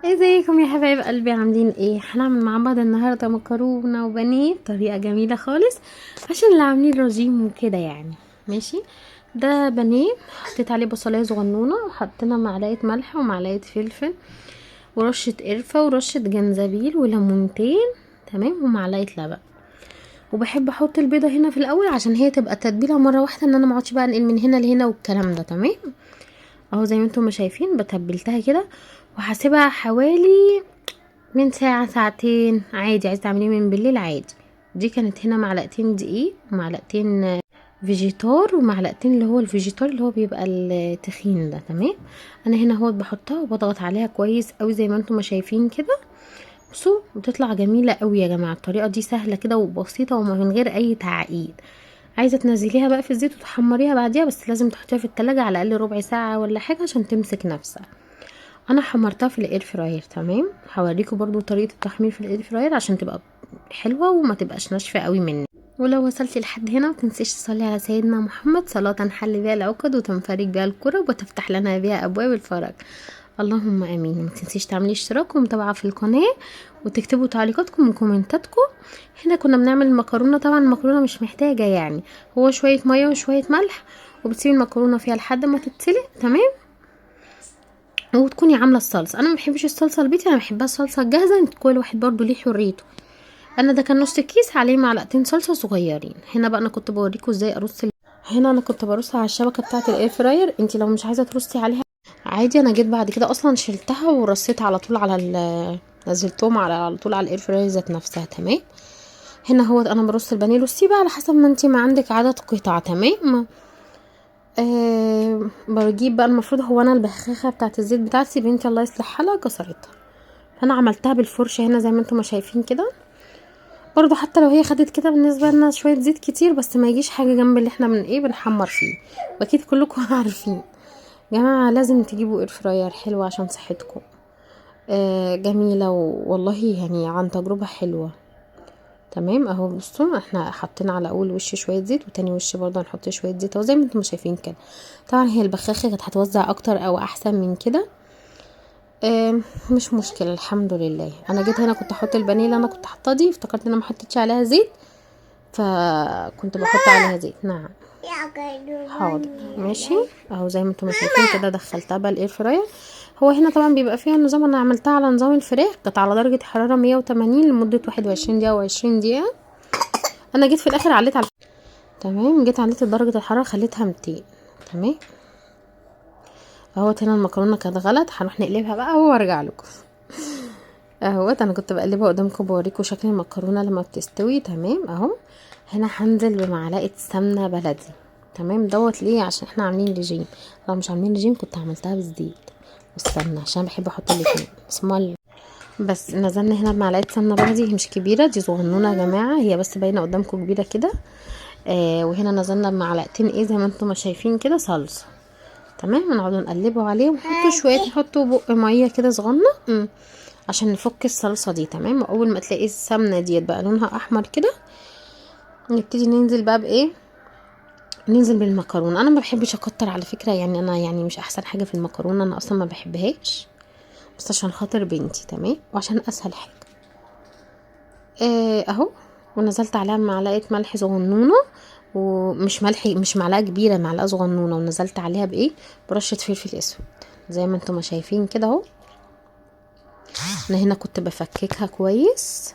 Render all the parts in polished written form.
ازيكم يا حبايب قلبي؟ عاملين ايه؟ هنعمل مع بعض النهارده مكرونه وبانيه بطريقة جميلة خالص عشان اللي عاملين رجيم وكده يعني. ماشي، ده بانيه حطيت عليه بصلايه صغنونه، وحطينا معلقه ملح ومعلقة فلفل ورشه قرفه ورشه جنزبيل وليمونتين، تمام، ومعلقة لبن. وبحب احط البيضة هنا في الاول عشان هي تبقى تتبيله مرة واحدة، ان انا ما اقعدش بقى انقل من هنا لهنا والكلام ده، تمام. اهو زي ما انتم ما شايفين بتبلتها كده، وهسيبها حوالي من ساعة ساعتين عادي، عايزه تعمليه من بالليل عادي. دي كانت هنا معلقتين دقيق ومعلقتين فيجيتار ومعلقتين اللي هو الفيجيتار اللي هو بيبقى التخين ده، تمام. انا هنا اهوت بحطها وبضغط عليها كويس قوي زي ما انتم ما شايفين كده. بصوا بتطلع جميلة قوي يا جماعة. الطريقة دي سهلة كده وبسيطة ومن غير اي تعقيد. عايزه تنزليها بقى في الزيت وتحمريها بعديها، بس لازم تحطيها في التلاجة على الاقل ربع ساعة ولا حاجة عشان تمسك نفسها. انا حمرتها في ال air fryer، تمام. هوريكم برضو طريقه التحمير في ال air fryer عشان تبقى حلوة وما تبقاش ناشفة قوي مني. ولو وصلتي لحد هنا ما تنسيش تصلي على سيدنا محمد صلاة تنحل بها العقد وتنفرج بها الكرب وتفتح لنا بها ابواب الفرج، اللهم امين. ما تنسيش تعملي اشتراك ومتابعة في القناة وتكتبوا تعليقاتكم وكومنتاتكم. هنا كنا بنعمل المكرونه، طبعا المكرونه مش محتاجه يعني، هو شوية مية وشوية ملح وبتسيبي المكرونه فيها لحد ما تتسلق، تمام. وتكوني عامله الصلصه. انا ما بحبش الصلصه البيتي، انا بحبها الصلصه الجاهزة، كل واحد برضو ليه حريته. انا ده كان نص كيس عليه معلقتين صلصه صغيرين. هنا بقى انا كنت بوريكم ازاي ارص هنا انا كنت برصها على الشبكة بتاعه ال air fryer. انت لو مش عايزه ترصي عليها عادي، انا جيت بعد كده اصلا شلتها ورصيت على طول على نزلتهم على طول على ال air fryer ذات نفسها، تمام. هنا هو انا برص البانيه، رصيه بقى على حسب ما انت ما عندك عدد قطع، تمام. بجيب بقى المفروض هو انا البخاخه بتاعه الزيت بتاعتي بنتي الله يصلح حالها كسرتها، فانا عملتها بالفرشه هنا زي ما انتم ما شايفين كده. برضو حتى لو هي خدت كده بالنسبة لنا شوية زيت كتير، بس ما يجيش حاجة جنب اللي احنا من ايه بنحمر فيه، واكيد كلكم عارفين جماعة لازم تجيبوا air fryer حلوة عشان صحتكم. جميلة والله يعني عن تجربه حلوة، تمام. اهو بصوا احنا حطينا على اول وش شوية زيت، وتاني وش برضه هنحط شوية زيت اهو زي ما انتم شايفين كده. طبعا هي البخاخه كانت هتوزع اكتر او احسن من كده، مش مشكلة الحمد لله. انا جيت هنا كنت احط البانيه اللي انا كنت حاطاه دي، افتكرت ان انا ما حطيتش عليها زيت فكنت بحط عليها زيت. نعم حاضر ماشي. اهو زي ما انتم شايفين كده دخلتها بقى ال air fryer. هو هنا طبعا بيبقى فيها نظام، انا عملتها على نظام الفراخ، كانت على درجه حرارة 180 لمدة 21 دقيقة و20 دقيقة. انا جيت في الاخر عليت على تمام، جيت عليت درجه الحرارة خليتها 200، تمام. اهوت هنا المكرونه كانت غلط، هنروح نقلبها بقى وارجع لكم. اهوت انا كنت بقلبها قدامكم بوريكم شكل المكرونه لما بتستوي، تمام. اهو هنا هنزل بمعلقه سمنه بلدي، تمام. دوت ليه؟ عشان احنا عاملين رجيم، لو مش عاملين رجيم كنت عملتها بالزيت والسمنه عشان بحب احط الاتنين. اسمها بس نزلنا هنا بمعلقه سمنه بلدي، هي مش كبيرة دي صغنونه يا جماعة، هي بس باينة قدامكم كبيرة كده. وهنا نزلنا بمعلقتين ايه زي ما انتم ما شايفين كده صلصه، تمام. نقعد نقلبه عليه ونحطه شوية، نحطه بق مية كده صغننه عشان نفك الصلصه دي، تمام. واول ما تلاقي السمنة ديت بقى لونها احمر كده نبتدي ننزل بقى بايه، ننزل بالمكرونه. انا ما بحبش اكتر على فكرة، يعني انا يعني مش احسن حاجة في المكرونه، انا اصلا ما بحبهاش، بس عشان خاطر بنتي، تمام، وعشان اسهل حاجة. اهو ونزلت عليها معلقه ملح صغنونه، ومش ملح، مش معلقه كبيرة، معلقه صغنونه. ونزلت عليها بايه، برشه فلفل اسود زي ما انتم ما شايفين كده اهو. انا هنا كنت بفككها كويس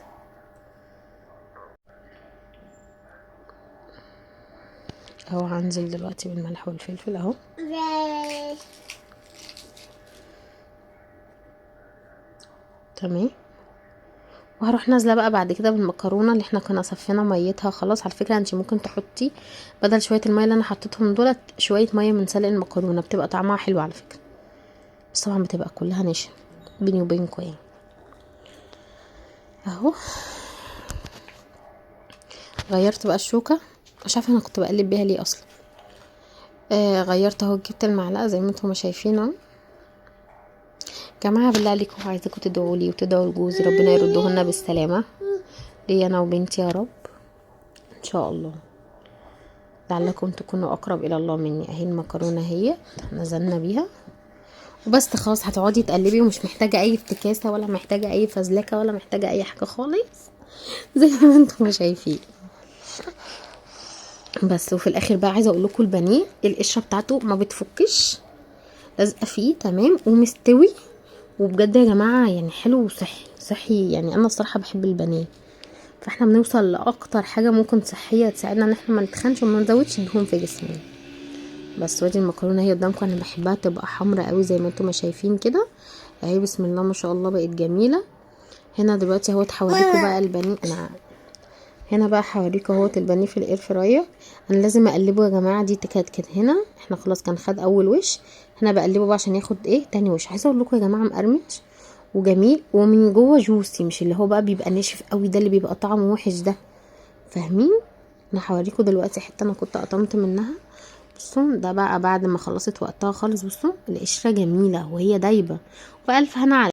اهو. هنزل دلوقتي بالملح والفلفل اهو، تمام. وهروح نازله بقى بعد كده بالمكرونه اللي احنا كنا صفينا ميتها خلاص. على فكرة انت ممكن تحطي بدل شوية المية اللي انا حطيتهم دولت شوية مية من سلق المكرونه، بتبقى طعمها حلو على فكرة، بس طبعا بتبقى كلها نشا بيني وبينكم يعني. اهو غيرت بقى الشوكة، مش عارفه انا كنت بقلب بيها ليه اصلا. غيرت اهو، جبت المعلقة زي ما انتم شايفين اهو. جماعة بالله عليكم عايزاكم تدعوا لي وتدعوا لجوزي ربنا يردهن بالسلامة لي انا وبنتي يا رب ان شاء الله، لعلكم تكونوا اقرب الى الله مني. اهي المكرونه اهي نزلنا بيها، وبس خلاص هتقعدي تقلبي، ومش محتاجه اي افتكاسه ولا محتاجه اي فزلكه ولا محتاجه اي حاجة خالص زي ما انتم شايفين. بس وفي الاخر بقى عايزه اقول لكم البانيه القشرة بتاعته ما بتفكش، لازقه فيه تمام ومستوي، وبجد يا جماعة يعني حلو وصحي صحي. يعني انا الصراحة بحب البانيه، فاحنا بنوصل لاكتر حاجة ممكن صحية تساعدنا ان احنا ما نتخنش وما نزودش دهون في جسمنا. بس وادي المكرونه هي قدامكم، انا بحبها تبقى حمرا قوي زي ما انتم ما شايفين كده اهي، بسم الله ما شاء الله بقت جميلة. هنا دلوقتي اهوت هوريكم بقى البانيه، انا هنا بقى هوريكم اهوت البانيه في ال air fryer. انا لازم اقلبه يا جماعة، دي كانت هنا احنا خلاص كان خد اول وش، هنا بقلبه بقى عشان ياخد ايه تاني وش. عايزه اقول لكم يا جماعة مقرمش وجميل، ومن جوه juicy، مش اللي هو بقى بيبقى ناشف قوي ده اللي بيبقى طعمه وحش ده، فاهمين؟ انا هوريكم دلوقتي حتة انا كنت قطمت منها. بصوا ده بقى بعد ما خلصت وقتها خالص، بصوا القشرة جميلة وهي دايبه، والف هنا على